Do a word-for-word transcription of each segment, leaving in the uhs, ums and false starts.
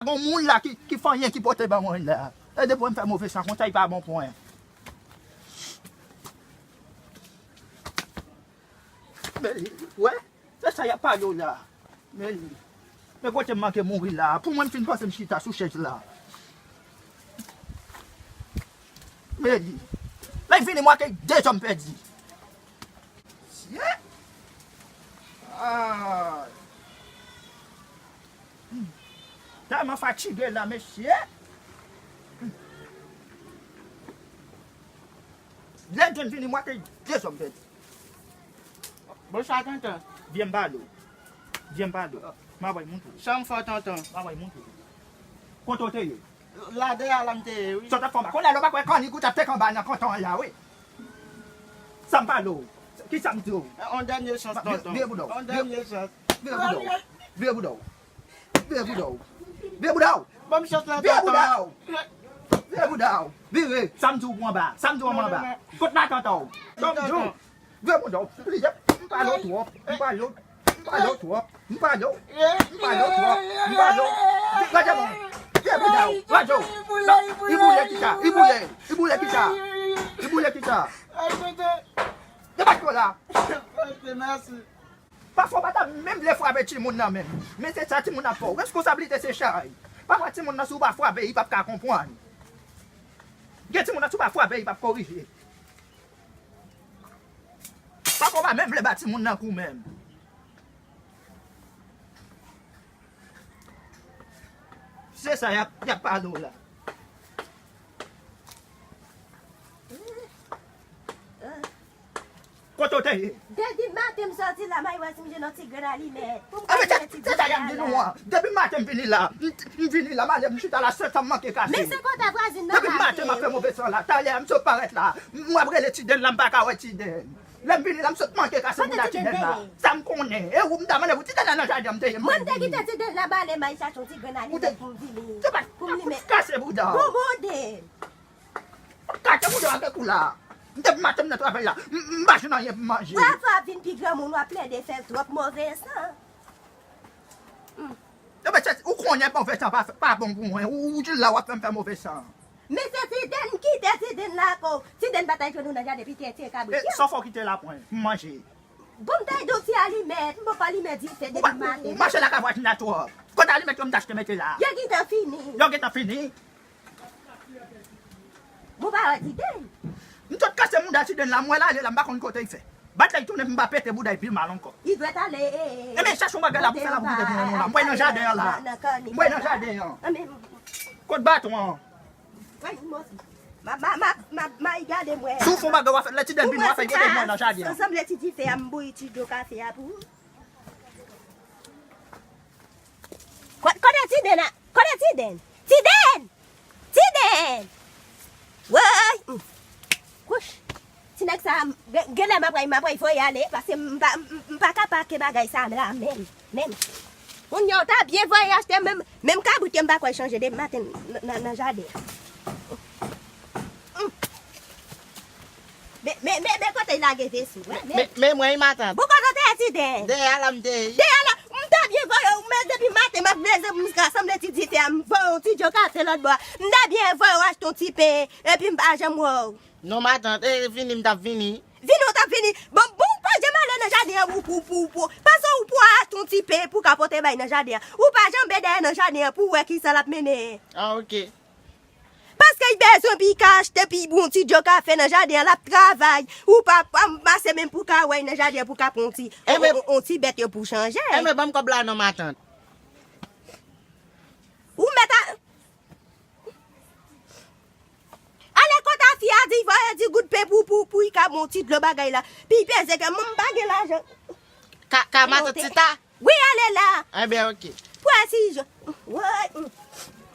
Gon moun la ki, ki fè anyen ki pote ban mwen la. E depi w fè move san konsa, li pa bon pou mwen. Men, wè, se sa y ap pale w la. Men, men kote m manke mouri la. Pou mwen, m fin panse m chita sou chèz la. Men, lè l vini, m wè ke de zòm pèdi. Shit! Ah. Hmm. Tèlman fatige la, mesye. Hmm. Lè John vini, m wè ke de zòm pèdi. Bonswa, tonton. Vye m pale w. Vye m pale w. M ap bay moun tou. Sa m fè, tonton? M ap bay moun tou. Kote w te ye? La dèyè a la m te ye, wi. Sa w t ap fè anba? Kounye a la w pa kwè kannik ou t ap teke anba nan kanton an la, wi. Sa m pale w? Kisa m di w? On dènye chans, tonton. Vire bouda w. On dènye chans. Vire bouda w. Vire bouda w. Vire bouda w. Vire bouda w. Ban m chans la, tonton. Vire bouda w. Vire bouda w. Vire. Sa m di w pou anba? Sa m di w anba? Kot matant w? Sa m di w? Vye moun, non, plizyè, m pale w twòp, m pale w, m pale w twòp, m pale w, m pale w twòp, m pale w. Gade mwen, vye bouda w, gade w. Li bouye kisa, li bouye, li bouye kisa, li bouye kisa. Debake w la. Pafwa w pa ta menm vle frape timoun nan menm. Men se sa timoun ap fè w. Reskonsablite se chay. Pafwa timoun nan si w pa frape, li p ap ka konprann. Gen timoun nan si w pa frape, li p ap korije. Pafwa w pa menm vle ba timoun nan kou menm. Se sa y ap, y ap pale w la. Kote w te ye? Depi maten m sòti la, m al wè si m jwenn yon ti grenn alimèt. Pou m ka mete ti dife a la. Depi maten m vini la, m, m vini la, m ale, m chita la, sèt an m manke kase. Men se konta vwazin nan kase. Depi maten m ap fè move san la, talè a m sot parèt la, m ap rele Ti Dèn la, m pa ka wè Ti Dèn. Lè m vini la, m sot manke kase bouda Ti Dèn la. Sa m konnen. E ou m ta mande pou Ti Dèn la nan jaden an, m te ye m te vini. Mwen m te kite Ti Dèn la, m ale, m al chache yon ti grenn alimèt pou m vini. Pou m limen. Kase bouda w. Bon, mode. Kase bouda w avèk ou la. M te maten m nan travay la. M, m pa jwenn anyen pou m manje. Wè, fò ap vin pi granmoun, w ap plede fè twòp move san. Hmm. Ebyen, se, ou konnen move san pa, pa bon pou mwen. Ou, ou di la w ap fè m fè move san. Men se Ti Dèn, kite Ti Dèn la ko. Ti Dèn pa t al jwenn ou nan jaden pou l te tiye kabrit yo. Sa w fè w kite la pou mwen, pou m manje. Bon, m t al jwenn ti alimèt, m poko alimen dife depi maten. Ou mache lakay vwazin la twòp. Kote alimèt yo m t achte mete la? Yo gentan fini. Yo gentan fini? Bon, pa wè Ti Dèn. M sot kase mouda Ti Dèn la, m wè l ale la, m pa konn kote l fè. Bat la, l tounen, m pa pete bouda l pi mal ankò. Li dwèt ale, e, e, e. Ebyen, chache yon bagay la pou fè la pou kite pou mwen non la. M pral nan jaden an la. M pral nan jaden an. Kot baton an? Ay, m osi. Ma, ma, ma, ma, ma, gade mwen. Si w fè yon bagay, w a fè, lè Ti Dèn vini, w a fè l pote mwen nan jaden an. Sanble ti dife a, m bouyi ti dlo kafe a pou ou. Ko-, kote Ti Dèn a? Kote Ti Dèn? Ti Dèn! Ti Dèn! Woy! Kouch! Ti nèg sa, gen, genlè m ap pral, m ap pral voye ale, paske m pa, m, m pa ka pake bagay sa la, menm, menm. Moun yo ta byen voye achte, menm, menm kabrit yo m pa kwè chanje depi maten nan, nan, nan jaden. Men, men, men, men kote l lage vesi, men, men. Men, men mwen, matant. Bon, kote w te ye, Ti Dèn? Dèyè a la m te ye. Dèyè a la, m ta byen voye w, men depi maten m ap leve m ka sanble ti dife a, m voye w ti dlo kafe lòt bò a. M ta byen voye w achte yon ti pen, epi m pa janm wè w. Non, matant, e vini m t ap vini. Vini w t ap vini. Bon, bon, ou pa janm ale nan jaden an, ou, ou, ou, ou, ou. Pase ou pou achte yon ti pen pou ka pote bay nan jaden an. Ou pa janm ben dèyè nan jaden an pou w wè kisa l ap mennen. Ah, ok. Paske l bezwen pou l ka achte pou l bwè yon ti dlo kafe nan jaden an, l ap travay. Ou pa, pa pase menm pou w ka wè l nan jaden an pou w ka pran yon ti, yon, yon, yon ti bèt yo pou chanje. Enben, ban m kòb la non, matant. Ou mèt a, ale kote fi a di, voye di goud pen pou, pou, pou l ka bon ti dlo bagay la. Pi peze ke mwen m pa gen lajan. Ka, ka matant Tita? Wi, ale la. Enben, ok. Pwesijon. Woy, mm.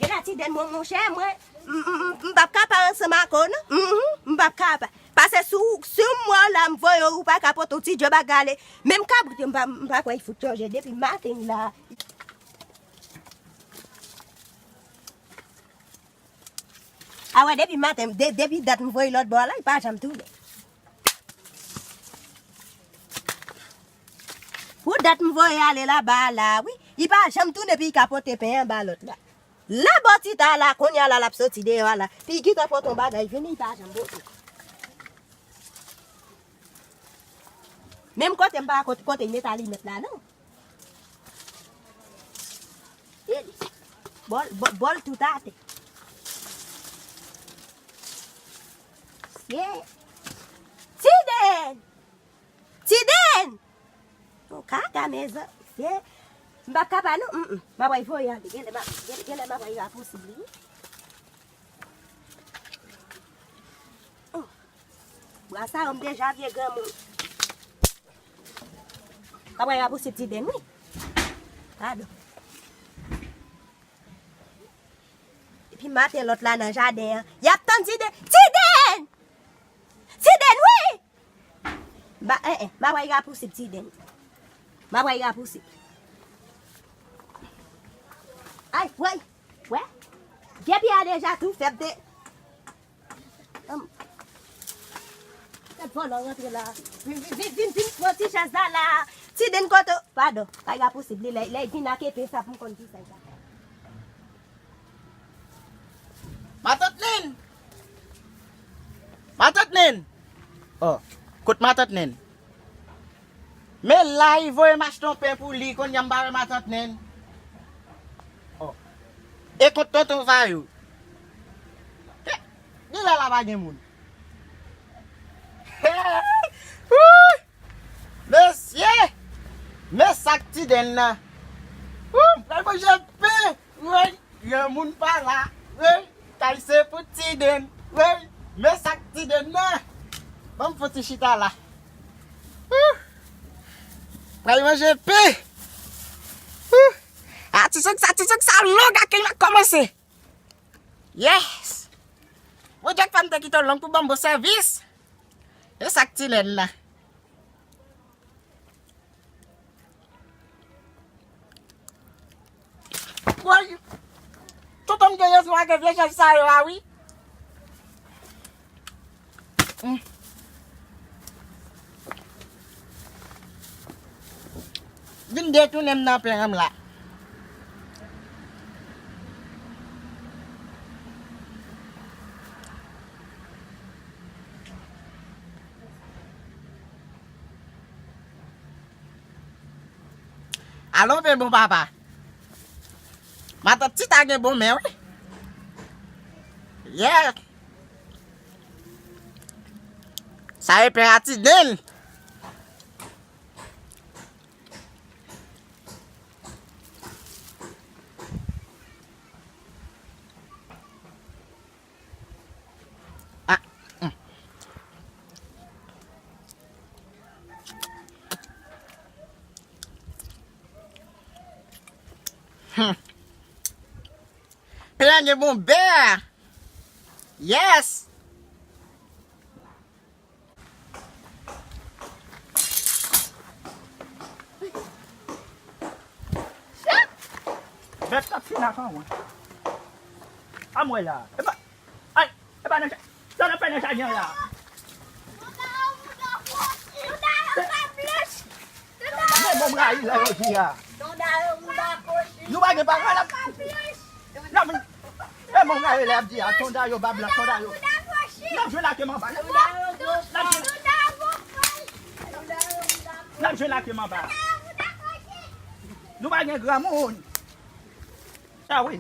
Gen la Ti Dèn mwen, monchè, mwen, m, m, m, m p ap ka pa ansanm ak ou, non. Mhm, m p ap ka pa. Pase si w, si w m wè w la, m voye w, ou pa ka pote yon ti dlo bagay ale. Menm kabrit yo, m pa, m pa kwè l fout chanje depi maten la. A wè, depi maten, de-, depi dat m voye lòt bò a la, li pa janm tounen. Pou dat m voye ale laba a la, wi, li pa janm tounen pou l ka pote pen an ba lòt la. Labò ti ta la, kounye a la, l ap soti deyò a la. Figi t ap pote yon bagay vini, li pa janm pote. Menm kote m pa kote, kote l met alimèt la, non. E li. Bòl, bò-, bòl tout atè. Ye. Tiden! Tiden! Ou kaka, mezanmi. M p ap ka pa non. Mm, mm. M ap voye ale. Genlè m ap, genlè, genlè m ap rapousib li. Oh. Bra sa yo, m deja vye granmoun. M ap rapousib Tiden, wi. Padon. Epi maten lòt la nan jaden an. Y ap tann Tiden. Tiden! Tiden, wi! Ba, eh, eh, m ap rapousib Tiden. M ap rapousib. Ay, wè, wè. Depi a deja tou fèt de. Anm. Tèt vòlò rantre la. Vin, vin, vin, vin, vin pran ti chèz la la. Tiden kote. Padon. Pa ka posib. Li lè, lè vin ak epe sa pou m konn ki sa sa. Matant Nen! Matant Nen! Oh, kot matant Nen? Men la, li voye m achte yon pen pou li, kounye a m pa wè matant Nen. Oh. E kot tonton Fayou? He, li la, la pa gen moun. He! Wouy! Mesye! Men sa k Tiden nan. Wouy! M pral manje pen! Woy, yon moun pa la. Woy, kay se pou Tiden. Woy, men sa k Tiden nan. Ban m fouti chita la. Wouh. Pral manje pen. Wouh. A, ti sèk sa, ti sèk sa long ak l ap kòmanse. Yes. Bon, Jack Fan te kite w long pou ban m bon sèvis. E sa k Tiden nan. Woy! Tout moun gen rezon ak vye chèz sa yo a, wi. Mm. Vin detounen m nan pen an m la. Alon pen bon papa. Matant Tita gen bon men, wi. Yeah. Sa e pen a Tiden. Ah, mm. Hmm. Pen an gen bon bè. Yes. Bèt ap fin ak anmwe. Anmwe la. Epa, ay, epa nan sa, sa n ap fè nan jaden an la. Men bon m rayi lè yo di a. Nou pa gen paran la. N ap, e bon m rayi lè y ap di a, tonda yo ba blan, tonda yo. N ap jwe lake m anba. N ap jwe, n ap jwe, n ap jwe lake m anba. Nou pa gen granmoun. A wi.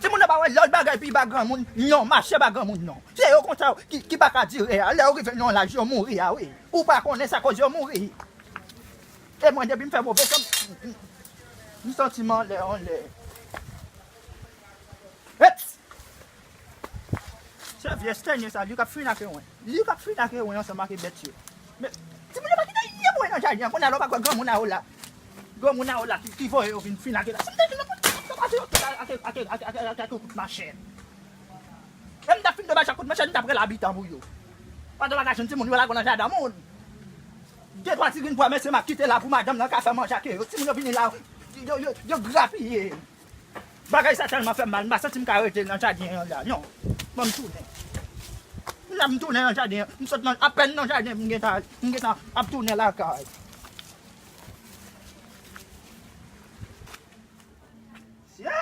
Timoun yo pa wè lòt bagay pi ba granmoun, non, mache ba granmoun, non. Se yo konsa ki, ki pa ka dire a. Lè yo rive nan yon laj, yo mouri a wi. Ou pa konnen sa koz yo mouri. E mwen, depi m fè move san, m, m, m santi m anlè, anlè. Eps! Se vye stènye sa, li k ap fin ak mwen. Li k ap fin ak mwen ansanm ak bèt yo. Men, timoun yo pa kite anyen pou yo nan jaden an. Kounye a la, ou pa kwè granmoun a yo la. Granmoun a yo la ki, ki voye yo vin fin ak la. Si m te vin nan pòt, m t ap pase yo tout ak, ak, ak yon kout machèt. Lè m t ap fin de bay chak kout machèt, m t ap rele abitan pou yo. Pandan w pa ka jwenn timoun yo lage w nan jaden moun. De twa ti grenn pwa, mesye, m ap kite la pou madanm nan ka fè manje ak yo. Timoun yo vini la, yo, yo, yo grapiye. Bagay sa tèlman fè m mal, m pa santi m ka rete nan jaden an la, non. Ban m tounen. M ap tounen nan jaden an. M sot nan, apèn nan jaden, m gentan, m gentan ap tounen lakay. Sye!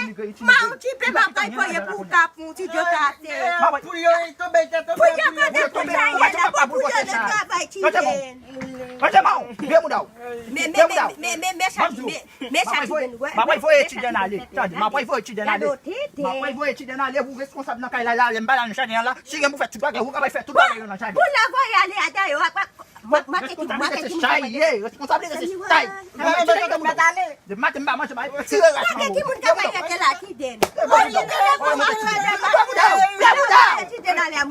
Mwen, mwen okipe, m ap bay voye pou ou ka pou ti dyo kase. Pou yo tonbe, tonbe, pou yo tonbe, pou yo travay ti dyo. Manje mawon, vye mouda w. Men, men, men, men, men, men, chaji, men, men, chaji, men, wè, m ap voye ti dyo ale. Tande, m ap voye ti dyo ale. M ap voye ti dyo ale, ou responsab nan kay la, la, lè m pa la nan jaden an la. Si gen pou fè tout bagay, ou kapab fè tout bagay yo nan jaden. Pou la voye ale a Dayo, ap, ap, ma-, make ki, make ki moun ka voye. Responsabilite se chay. Depi maten m pa manje, m ap tire ras nan ou. Make ki moun ka voye rete la, Tiden. Ou di nou lè pou manje, lè pou manje.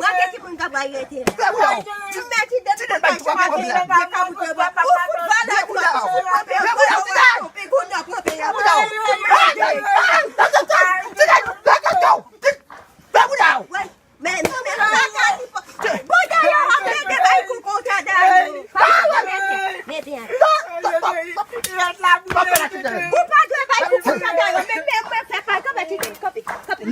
Make ki moun ka voye rete la. Ou fout valè, ou fout valè. Fè bouda w. Fè bouda w. Fè bouda w. Fè bouda w. Fè bouda w. Men, men, men, bouda yo ap mete bay kou konsa Dayo. Pa mete, mete. Ou pa dwe bay kou konsa Dayo. Men, men, mwen fè pa kanpe ti kanpe, kanpe.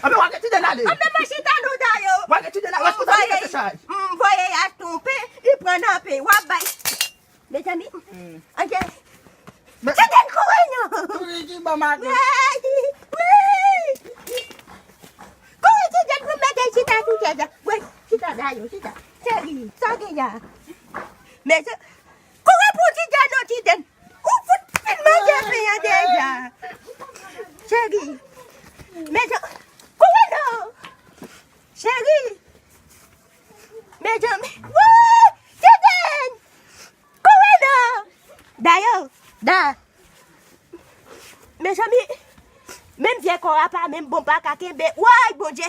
Anben, w a gen ti dènale. Anben, mwen chita nou Dayo. W a gen ti dènale. Responsabilite se chay. M voye, m voye achte yon pen, li pran nan pen. W ap bay. Mezanmi, anke. Tiden kouri non. Kouri ki bon maten. Wi, wi. Kouri Tiden pou mete chita sou chèz la. Wi, chita Dayo, chita. Cheri, sa gen ya. Mezanmi, kouri pou Tiden non, Tiden. Ou fout fin manje pen an deja. Cheri. Mezanmi, kouri non. Cheri. Mezanmi. Wi, Tiden. Kouri non. Dayo, Da. Mezanmi, menm vye kò a pa menm bon pa ka kenbe. Woy, Bondye.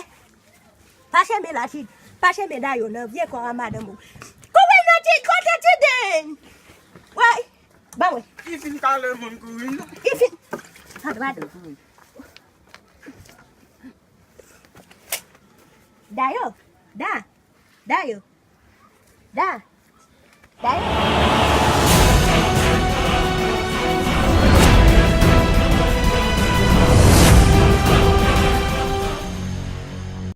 Pa chenbe la, Tid. Pa chenbe Dayo nan vye kò a madanm ou. Kouri non, Tid, kote Tiden? Woy, ban mwen. Li fin kale moun kouri non. Li fin. Padon, padon, kouri. Dayo, Da. Dayo. Da. Dayo.